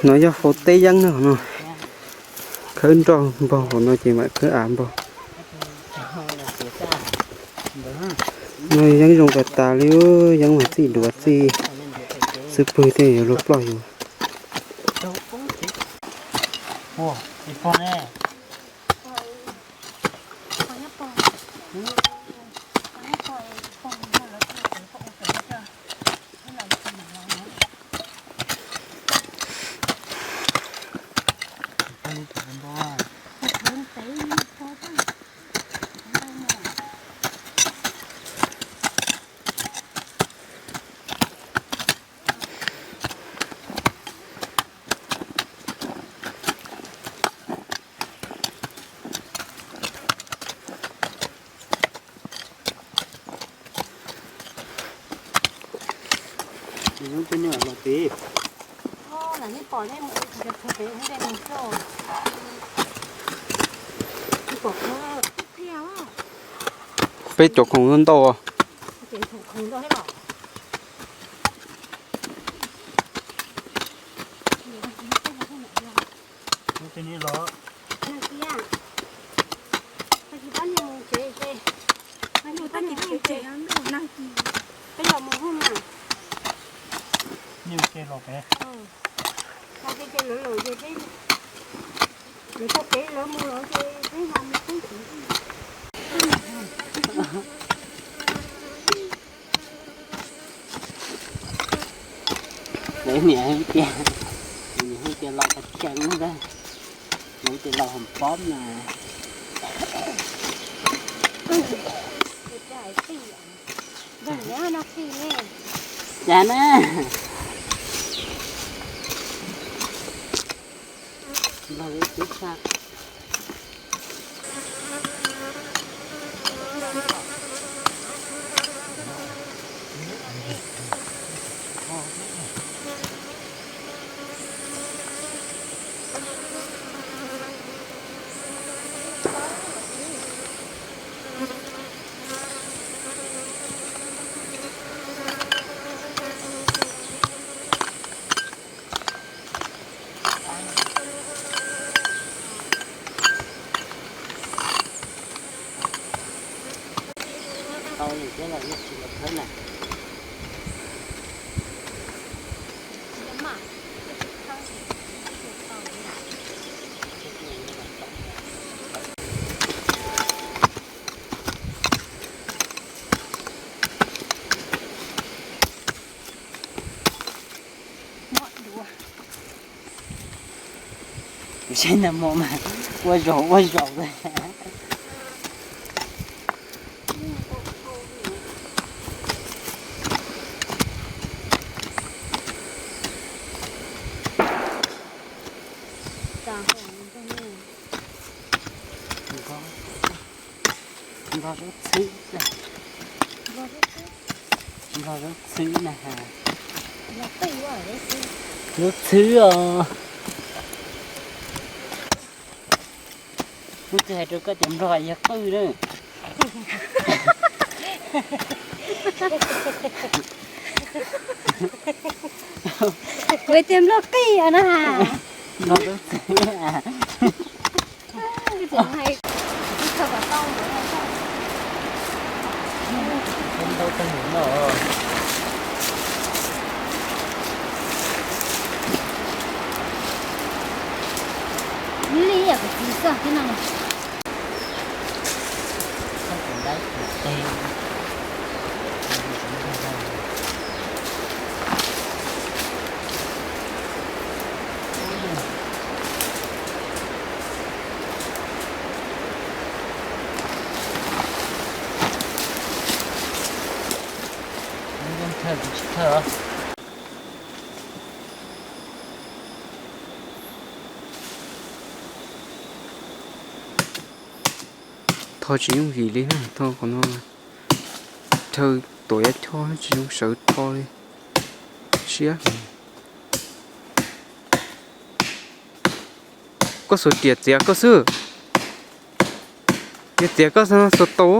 No yog hauv teb yeeb no no. Khawb nroj npog hauv no ces mam khawb av npog. No yeeb zoo tas tas li, yeeb mas txij duav txij xub pwg thiaj yuav luag ploj yus. Peb cov khoom ntau. Lawv niam hwv tias, niam hwv tias los qhov tseeb ntag, lawv tias los hauv pob na. Cas na. Los lawv tib sab. Tau li thiab los yeej tsis los khawb na. Saib nag hmo mas ua zaus ua zaus li. Npog zaub txhwb, npog zaub txhwb na has. Zaub txhwb os. Kuv twb hais rau koj tias npog yog qwj na. Kuv tias npog qij os na. Npog zaub txhwb. Li yam kuv txiv xwb thiab no. Tho tsis yooj yim li na, tho qhov no chaw tuam yav chob tsis zoo sawv tho li. Siab. Koj xuas riam txiav koj xwb. Yog txiav koj xwb xuas tau.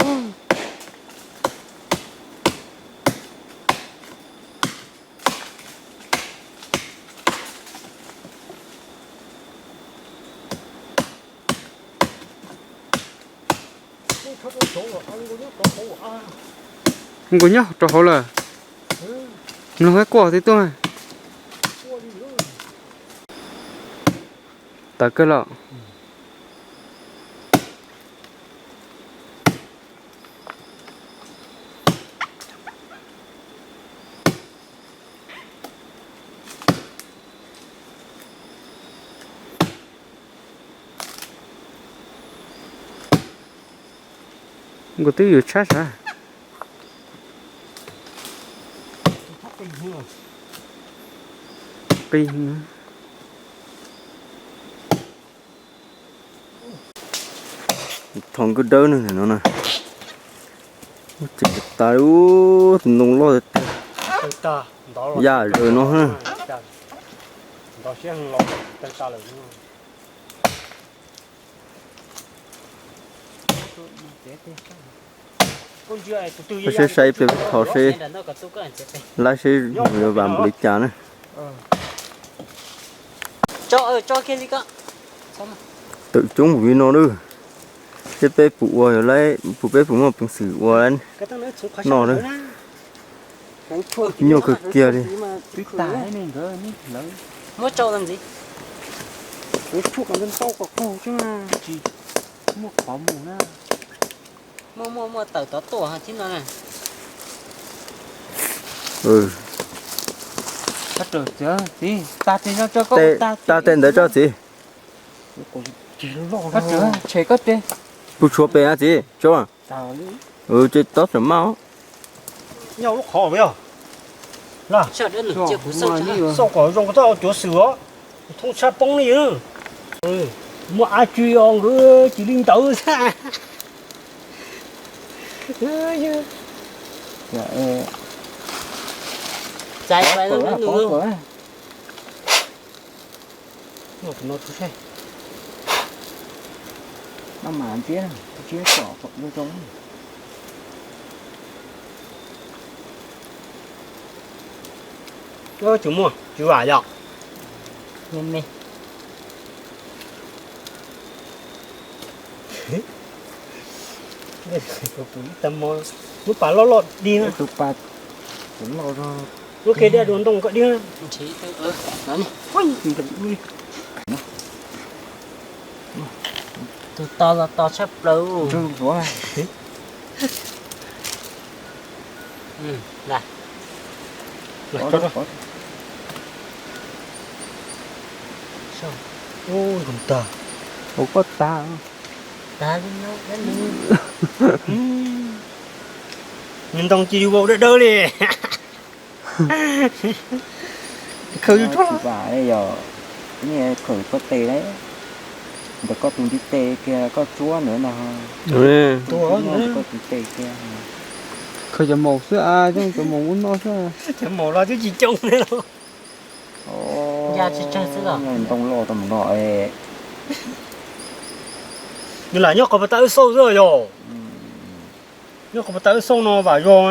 Nkaus nyob rau hauv lawm. Mloog kuaj twb tuaj. Tawv kawg los. Nkaus twb yuav tshab sav. Qi. Tho nkawj dawb no na. Ces tas tus ntoo loj tiag. Yaj zaws no. Saib saib ib pliag thov seb, laib seb yuav vam npaum li cas na. Tawm coob npaum li no lawm. Seb peb puas ua, yog laib puas, peb puas muaj peev xwm ua noj lawm. Nyuaj kawg kiag li. Muaj, muaj, muaj tawm tod tuaj thiab no na. Tag tej ntawd tso txiv. Kuv tshuav pem na txiv, tso. Ces tob tseem maj. Nyob lub qhov yog xauj kom zoo koj txhob ua cuav xwm os, thoob tshab poob li. Muaj ab tsi os nkawd tsis li ntawd xwb. Tsis muaj, tsis vam yom. Me me. Lub pas loj loj dig na. Lub ke dej dua ntoo koj dig na. Tus to los to tshaj plaws. Ua koj tag. Nws ntoo ci vau dawb dawb li. Khaws tsis vam, yog khaws koj tes lawm, ntawm koj tus ntiv tes kiag koj tsuab ntawd no. Koj tus tes kiag. Khaws cov maum xwb a, cov maum ub noj xwb. Cov maum los twb tsis coob li. Ntoo loj tau mus no. Nws lam nyob qhov pas tas wb xauj xwb yog. Nyob qhov pas tas wb xauj no vam zog.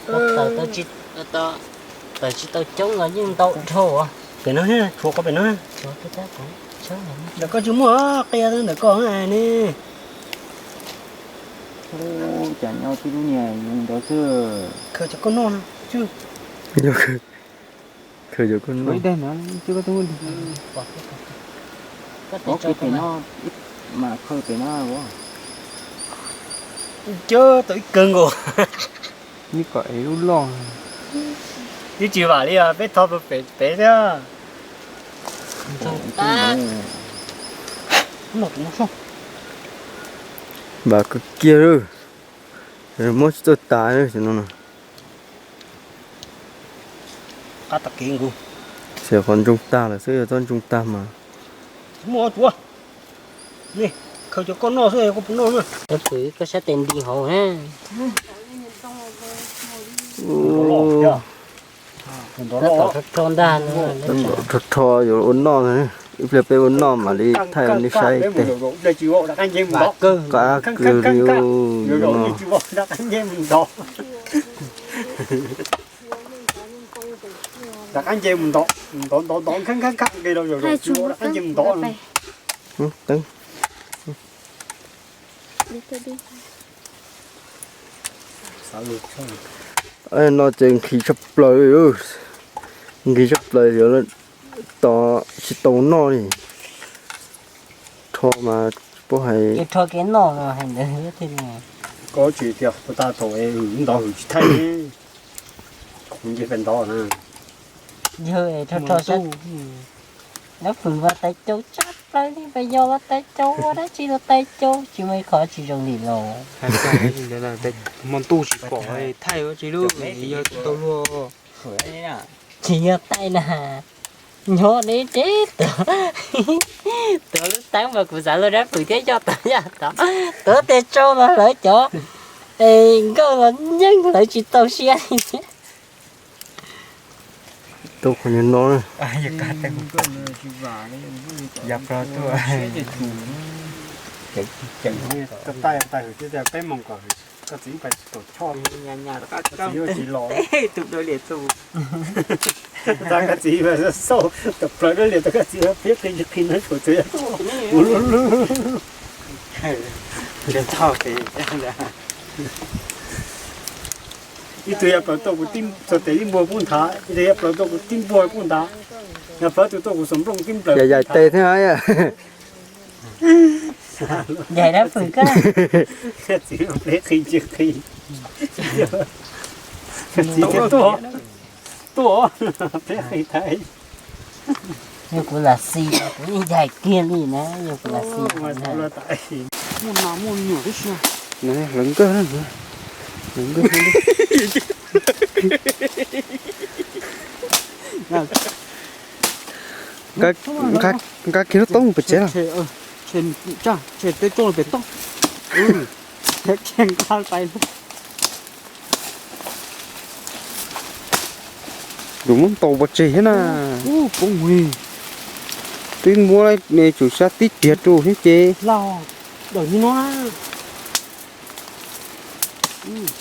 Tawm tsis tau coob los yeej ntau dhau. Pem no, tshuav qhov pem no. Ntawm koj tsis muaj, qia ntawm koj ne. Cas nyob tib lub niag zoo ntawd xwb. Khaws cov koj noj no. Khaws cov koj noj. Mas khaws pem no. Cov tau ib kawg nkaus. Neb kom ev lub loj. Twb tsis vam li os, peb tho pem thiab. Vam kawg kiag lawm. Muab tsis txawj tas no. Qab tag kev nkaus. Xyov qhov ntsoog tag lawm xwb, yog txhob ntsoog tag mas. Muaj tsuav. Khaws cov koj noj xwb, koj puas noj na? Koj sab tes nti hauv na. Rho rho ntag. Rho rho yuav ua noj, ib pliag peb ua noj mam li thaij nej saib tes. Qab kawg li no. Rov qab nce mus ntov, ntov ntov ntov khab khab khab nqis rau zaum zaum tsis ua rov qab nce mus ntov. No ces nqhis tshaj plaws, nqhis tshaj plaws yuav tos tsis tau noj li. Rho mas tsis paub hais. Rho kev noj no hais ntawd thiab. Koj tsis tias puas tas thaum ntov hwm tsis thaij ne, nce pes ntov na. Yog rho rho sab, dab fwm ua tais cau tshaj plaws li, pas yog ua tais cau ua dab tsi los tais cau tsis muaj ib qho tsis zoo li los. Hmo ntuj tsis pom thaij ua tsi lub, yog tsis tau luag. Tsis yog taij na, nyob deb deb tuav, tuav lub teeb mas kuv xav luag dab fwm thiab coj tau yaj tod, tuav tes tsau los lawv cov nkauj los nyeej lawv tsis tau siab li. Tuaj qhov no, peb mus kom koj txiv yuav tsis los. Koj txiv xauj tawm plaws dab liam tau koj txiv pliab qhi qhi no tsuas txawv ua lub lub. Ib tug yog plaws tuaj kuv txog tes tib npuag pub nthav, ib tug yog plaws tuaj kuv tib npuag pub nthav, yog plaws tus tuaj kuv xov nplooj tib nplaws. Yaim tes thiab. Yaim dab fwm koj. Koj txiv pliab qhi qhi. Koj txiv tuaj, tuaj pliab qhi thaij. Yog kuv lam xis kuv yeej yaim kiag li na, yog kuv lam xis. Muaj nas muaj nyuam tib si. Lawv nkawj, lawv nkawj. Nqa kiag lub taub mus pem tsev los. Tshem tej tsauj pem toj. Tshem nqa pais. Yus muab ntaus pov tseg thiab na. Twb muab tsum sab tib tiag rau thiab ces.